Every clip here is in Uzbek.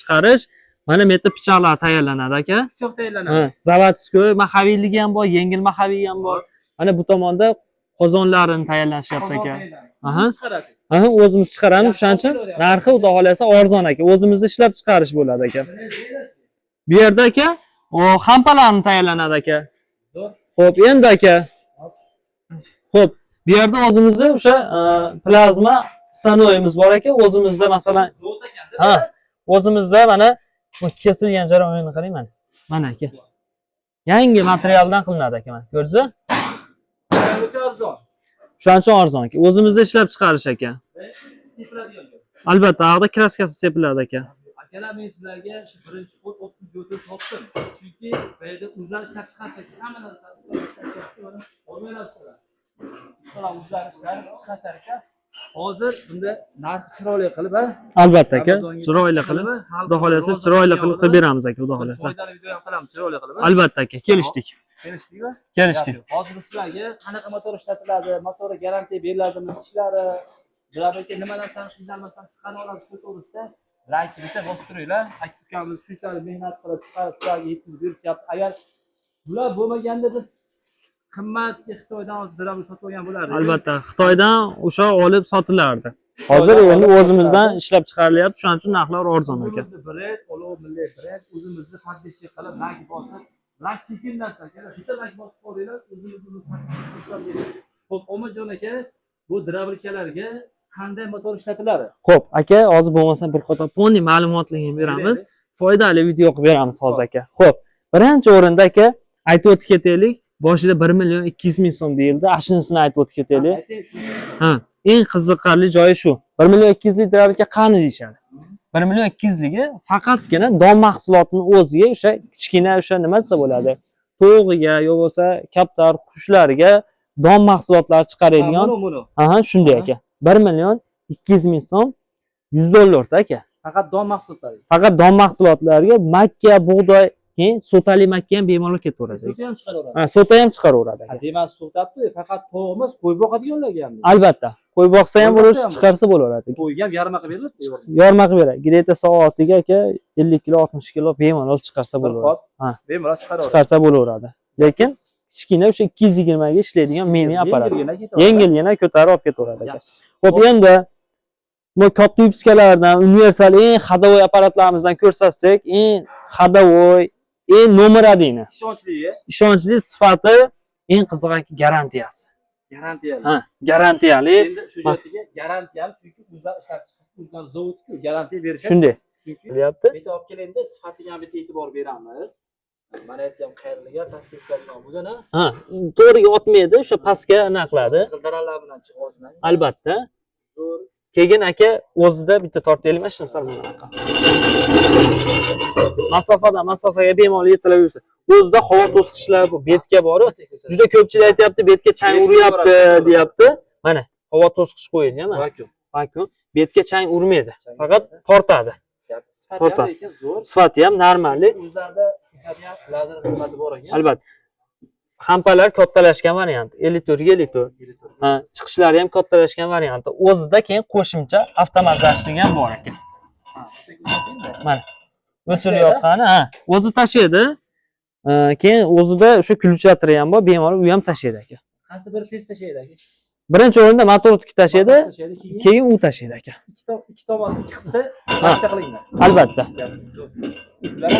Chiqarish, mana bu yerda pichoqlar tayyorlanadi, aka. Pichoq tayyorlanadi. Ha, заводской меховик ligi ham bor, yengil меховик ham bor. Mana bu tomonda qozonlarini tayyorlanishyapti, aka. Aha. Chiqarasiz. Aha, o'zimiz chiqaramiz, o'shaning uchun narxi, xudo xohlasa, arzon, aka. O'zimizda ishlab chiqarish bo'ladi, aka. Bu yerda, aka, o hampalarni tayyorlanadi, aka. Zo'r. Xo'p, endi, aka. Xo'p, bu yerda o'zimizni o'sha plazma stanogimiz bor, aka. O'zimizda, masalan, Zo'r ekanda. Ha, o'zimizda mana bu kesilgan jarayonini qarang, mana. Mana, aka. Yangi materialdan qilinadi, aka, mana. Ko'rdingizmi? O'cha arzon. Shuning uchun arzon, aka. O'zimizda ishlab chiqarish, aka. Sepiladigan joy. Albatta, ag'da краска si sepiladi, aka. Akalar, men sizlarga shu birinchi xod 30 ga o'tib topdim. Chunki bu yerda o'zlari ishlab chiqarsa, hamma narsani o'zlari ishlab chiqarsa, mana olmanglar ustalar. Ustalar o'zlari ishlab chiqarishar ekan. Hozir bunda narxi chiroyli qilib, ha? Albatta, aka. Amazonga Chiroyli qilib, xalq xudo xohlasa, rozi chiroyli qilgan qilib qilib beramiz, aka, xudo xohlasa. Foydali video ham qilamiz, chiroyli qilib. Ha? Albatta, aka, kelishdik. Kelishdikmi? Kelishdik. Yo'q. Hozir sizlarga qanaqa motor ishlatiladi, motori garantiya beriladimi, tishlari, bularga nima narsani qiynalmasdan chiqara oladi, shu to'g'risida layk bitta bosib turinglar. Aka ukamiz shunchalik mehnat qilib chiqarib sizlarga yetkazib berishyapti. Agar bular bo'lmaganda, biz qimmatga Xitoydan hozir дробил sotib olgan bo'lardik. Albatta, Xitoydan o'sha olib sotilardi. Hozir Xitoydan endi olib o'zimizdan sotiladi. Ishlab chiqarilyapti, shuning uchun narxlar arzon, aka. O'zimizni brend, Olov milliy brend, o'zimizni поддержка qilib, layk bosib, layk tekin narsa, akalar, bitta layk bosib qo'yinglar, o'zimizni поддержка. Xo'p, Omadjon aka, bu дробилка larga qanday motor ishlatiladi? Xo'p, aka, hozir bo'lmasa bir qator полный ma'lumotlarni beramiz. Foydali video qilib beramiz hozir, aka. Xo'p, birinchi o'rinda, aka, aytib o'tib ketaylik. Boshida 1 million 200 ming so'm deyildi. Ashunisini aytib o'tib ketaylik. Ayting, shunisi. Ha, eng qiziqarli joyi shu. 1 million 200 lik дробилка qani deyishadi. 1 million 200 ligi faqatgina don mahsulotini o'ziga, o'sha kichkina, o'sha nima desa bo'ladi, to'g'iga yo bo'lmasa kaptar qushlarga don mahsulotlari chiqaradigan. Buni buni. Aha, shunday, aka. 1 million 200 ming so'm, 100 dollarda, aka. Faqat don mahsulotlari. Faqat don mahsulotlariga, makka, bug'doy, keyin so'tali makka ham bemalol ketaveradi. So'ta ham chiqaraveradi. Ha, so'ta ham chiqaraveradi, Ha, aka. demak, so'tabdi, faqat tovuq emas, qo'y boqadiganlarga ham. Albatta, qo'y boqsa ham Qo'y bo'ladi, boqsa ham. Chiqarsa bo'laveradi. Qo'yga ham yarma qilib beriladi. Yorma qilib beradi. Где-то soatiga, aka, 50 kilo, 60 kilo bemalol chiqarsa Bir bo'laveradi. qop Ha. bemalol chiqaraveradi. Chiqarsa bo'laveradi. Lekin kichkina o'sha 220 ga ishlaydigan mini apparat. Yengilgina ketaveradi. Yengilgina ko'tarib olib ketaveradi, aka. Yaxshi. Xo'p, endi bu katta выпуска lardan universal eng ходовой apparatlarimizdan ko'rsatsak, eng ходовой, eng номер один. Ishonchli, Ishonchli, sifati, eng qizig'i garantiyasi. Garantiyali. Ha, garantiyali. Endi shu joyga garantiyali, chunki o'zlari ishlab chiqib, o'zlari zavodku garantiya berishadi. Shunday. Chunki Qilyapti. bitta olib kelganda sifatiga ham bitta e'tibor beramiz. Mana yerda ham qayrilgan, pastga tushadigan bo'lgan, ha. Ha, to'g'riga otmaydi, o'sha pastga anaqa qiladi. G'ildiraklar bilan chiqib. Albatta. Zo'r. Keyin, aka, o'zida bitta tortaylikmi shuni sal bunaqa. Masofadan masofaga bemalol yetilib yursa. O'zida havo to'sqichlar bu betga boru. Juda ko'pchilik aytyapti, betga chang Betga uryapti boradi. Deyapti. Mana, havo to'sqich qo'yilgan, mana. Vakuum. Vakuum. Betga chang urmaydi. Faqat tortadi. Sifati Tortadi. ham lekin zo'r. Sifati ham нормальный. O'zlarida kesadigan lazer xizmati bor ekan. Albatta. Hampalar kattalashgan variant. 54 ga 54. Ha, chiqishlari ham kattalashgan varianti. O'zida keyin qo'shimcha avtomat зажиг ham bor, aka. Ha, bitta ko'rsating-da. Mana. O'chirib yoqqani, ha, o'zi tashlaydi. Keyin o'zida o'sha включатор i ham bor, bemalol u ham tashlaydi, aka. Qaysi biri tez tashlaydi, aka? Birinchi o'rinda motorniki tashlaydi, Tashlaydi, keyin keyin u tashlaydi, aka. ikki tomon, ikki hissa ikkita qilingan. Albatta. Zo'r. Ular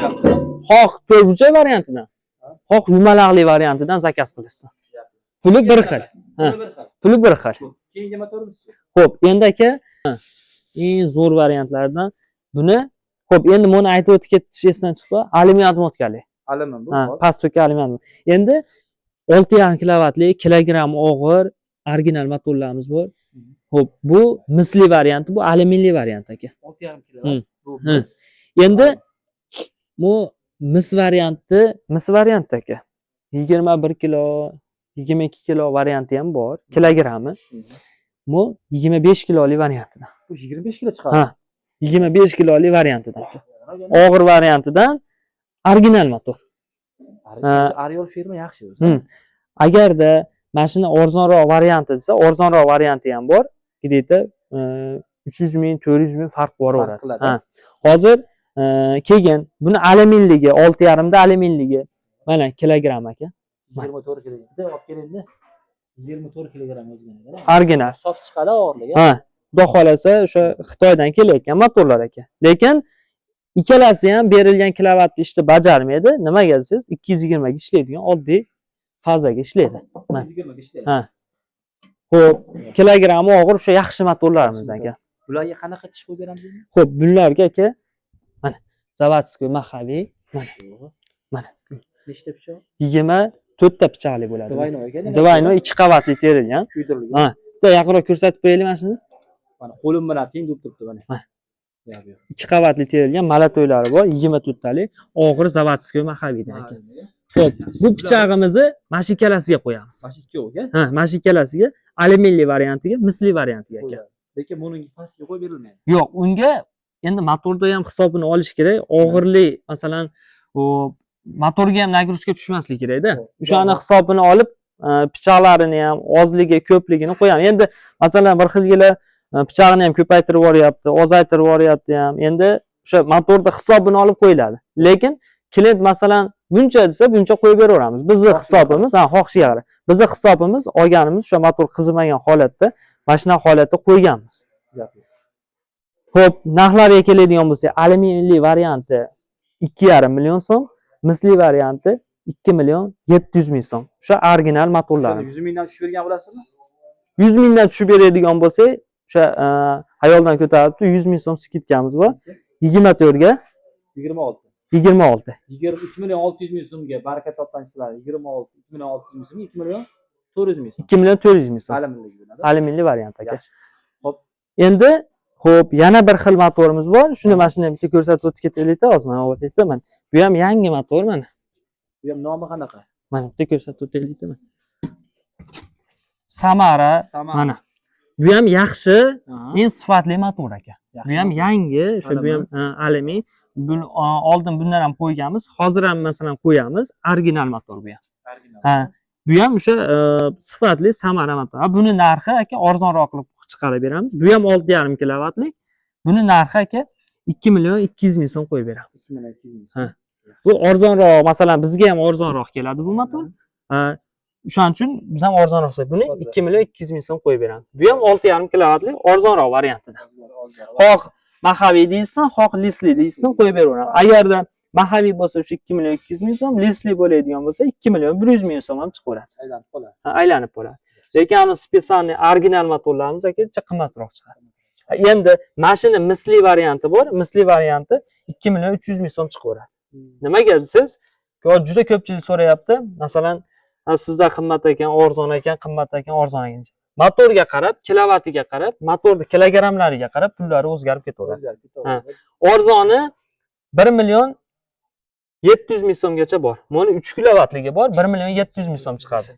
ham. Xoh to'rtburchak variantidan, xoh yumalaqli variantidan заказ qilasiz. Puli bir xil. Ha. Puli bir xil. Puli bir xil. Keyingi motorimizchi? Xo'p, endi, aka, eng zo'r variantlardan buni, xo'p, endi buni aytib o'tib ketish esdan chiqdi. Alyumin отмотка li. Alyumin bu. Ha, pastki alyumin. Endi 6,5 kilovatli, kilogramm og'ir original motorlarimiz bor. Xo'p, bu misli varianti, bu alyuminli variant, aka. 6,5 kilo. Bu mis. Endi bu mis varianti, mis varianti, aka. 21 kilo, 22 kilo varianti ham bor, kilogrammi. Bu 25 kiloli variantidan. Bu 25 kilo chiqadi. Ha, 25 kiloli variantidan. Og'ir variantidan original motor. Ha. Ariol firma yaxshi o'zi. Agarda mana shuni arzonroq varianti desa, arzonroq varianti ham bor. Где-то 300 ming, 400 ming farq boraveradi. Farq qiladi. Ha. Hozir keyin buni alyuminligi 6,5 da alyuminligi mana kilogramm aka. 24 kilogramm. Bitta olib kelingda. 24 kilogramm yozgan ekan. Original. Sof chiqadi og'irligi. Ha, xudo xohlasa o'sha Xitoydan kelayotgan motorlar aka. Lekin ikkalasi ham berilgan kilovatt ishni bajarmaydi. Nimaga desangiz, 220 ga ishlaydigan oddiy fazaga ishlaydi. Mana. 120 ga ishlaydi. Ha. Xo'p, kilogrammi og'ir o'sha yaxshi motorlarimiz aka. Bularga qanaqa tish qo'yib beramiz endi? Xo'p, bularga aka mana заводской маховик mana mana Nechta pichoq? 24 ta pichoqli bo'ladi. Двойной ekan. Двойной, ikki qavatli terilgan. Kuydirilgan. Ha. Bitta yaqinroq ko'rsatib qo'yaylik mana shuni. Mana qo'lim bilan teng bo'lib turibdi mana. Mana. Yo'q, yo'q. Ikki qavatli terilgan молотой lari bor, 24 talik og'ir заводской маховик dan aka. Xo'p, bu pichog'imizni mana shu ikkalasiga qo'yamiz. Mana shu ikkoviga. Ha, mana shu ikkalasiga, alyuminli variantiga, misli variantiga aka. Qo'yiladi. Lekin buning pastiga qo'yib berilmaydi. Yo'q, unga endi motorda ham hisobini olish kerak. Og'irlik, masalan, u motorga ham нагрузка tushmasligi kerakda. O'shani hisobini olib, pichoqlarini ham ozligi, ko'pligini qo'yamiz. Endi masalan, bir xilgilar pichog'ini ham ko'paytirib yuboryapti, ozaytirib yuboryapti ham. Endi o'sha motorda hisobini olib qo'yiladi. Lekin klient masalan buncha desa, buncha qo'yib beraveramiz. Bizni hisobimiz, ha, xohishiga qarab. Bizni hisobimiz olganimiz o'sha motor qizimagan holatda, mana shunaqa holatda qo'yganmiz. Xo'p, narxlariga keladigan bo'lsak, alyuminli varianti 2,5 million so'm, misli varianti 2 million 700 ming so'm. O'sha original motorlar. 100 mingdan tushib bergan bo'lasizmi? 100 mingdan tushib beradigan bo'lsak, o'sha xayoldan ko'taribdi, 100 ming so'm скидка miz bor. 24 ga 26. 26. 22 million 600 ming so'mga baraka topgan sizlar. 26 2 million 600 ming so'mga 2 million 400 ming so'm. 2 million 400 ming so'm. Alyuminligi bo'ladi. Alyuminli variant aka. Yaxshi. Xo'p. Endi xo'p, yana bir xil motorimiz bor. Shuni mana shuni bitta ko'rsatib o'tib ketaylikda hozir mana bu yerda mana. Bu ham yangi motor mana. Bu ham nomi qanaqa? Mana bitta ko'rsatib o'taylikda mana. Samara. Samara. Mana. Bu ham yaxshi, Aha. eng sifatli motor aka. Yaxshi. Bu ham yangi, o'sha bu ham alyumin. Bu oldin bundan ham qo'yganmiz, hozir ham masalan qo'yamiz. Original motor bu ham. Original. Ha, bu ham o'sha sifatli Samara motor. Ha, buni narxi aka arzonroq qilib chiqarib beramiz. Bu ham 6,5 kilovatlik. Buni narxi aka 2 million 200 ming so'm qo'yib beramiz. 2 million 200 ming so'm. Ha. Bu arzonroq, masalan, bizga ham arzonroq keladi bu motor. Ha, o'shaning uchun biz ham arzonroq so'm. Buni 2 million 200 ming so'm qo'yib beramiz. Bu ham 6,5 kilovatlik arzonroq variantidan. Xoh маховик deyilsin, xoh лист li deyilsin, qo'yib beraveramiz. Agarda маховик bo'lsa o'sha 2 million 200 ming so'm, лист li bo'ladigan bo'lsa 2 million 100 ming so'm ham chiqaveradi. Aylanib qoladi. Ha, aylanib qoladi. Lekin ani специальный original motorlarimiz aka qimmatroq chiqadi. Ha, endi mana shuni misli varianti bor. Misli varianti 2 million 300 ming so'm chiqaveradi. Nimaga desangiz, juda ko'pchilik so'rayapti. Masalan, "Ha, sizda qimmat ekan, arzon ekan, qimmat ekan, arzon ekan." Motorga qarab, kilovatiga qarab, motorni kilogrammlariga qarab pullari o'zgarib ketaveradi. O'zgarib ketadi. Ha. Arzoni 1 million 700 ming so'mgacha bor. Buni 3 kilovatligi bor, 1 million 700 ming so'm chiqadi.